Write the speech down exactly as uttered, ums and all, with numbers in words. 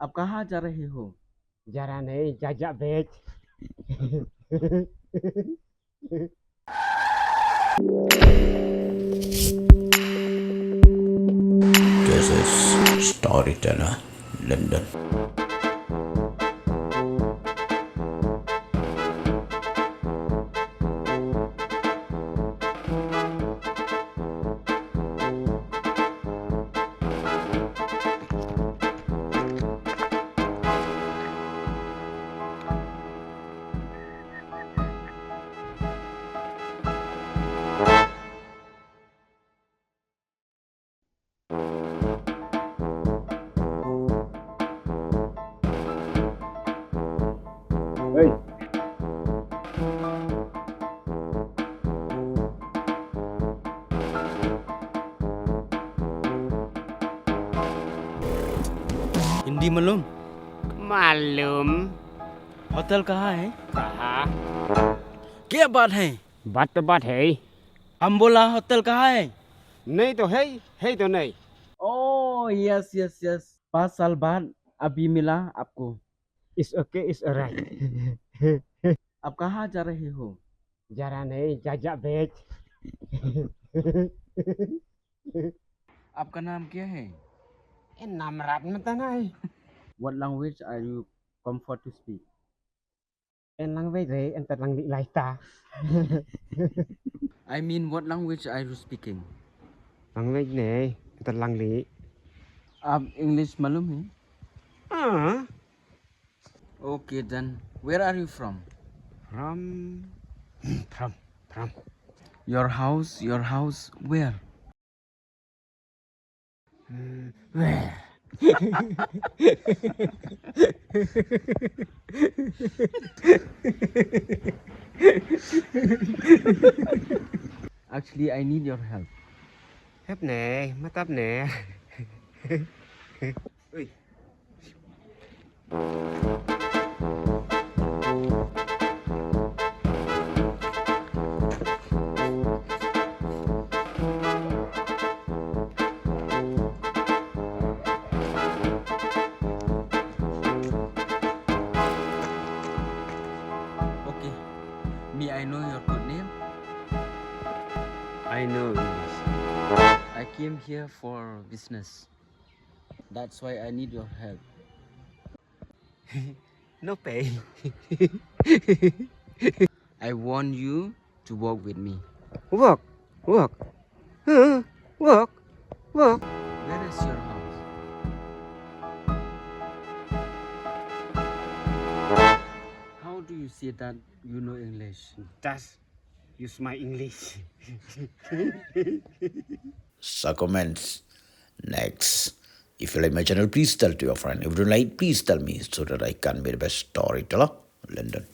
आप कहाँ जा रहे हो? जा रहा नहीं, जा, जा, बेच। This is Storyteller London. Hey. हिंदी मालूम? मालूम। होटल कहाँ है? कहाँ? क्या बात है? बात तो बात है। हम बोला होटल कहाँ है? नहीं तो है, है तो नहीं। Oh, yes, yes, yes. पाँच साल बाद अभी मिला आपको। It's okay, it's alright. आप कहाँ जा रहे हो? जा रहा नहीं, जा, जा, बेच। आपका नाम क्या है? ए, नाम रात में तो नहीं। What language are you comfort to speak? En language re, en tat lang li lai ta. I mean, what language are you speaking? Language ne, en tat lang li. आप इंग्लिश मालूम है? हाँ। Okay, then where are you from? From, from, from. Your house, your house, where? Actually, I need your help. Help ne, mata ne. Ui. Okay. May I know your good name? I know English. I came here for business. That's why I need your help. No pay. I want you to work with me. Work, work. Huh? Work, work. Where is your house? How do you say that you know English? Just use my English. Sa comments. Next. If you like my channel, please tell to your friend. If you don't like, please tell me so that I can be the best storyteller. London.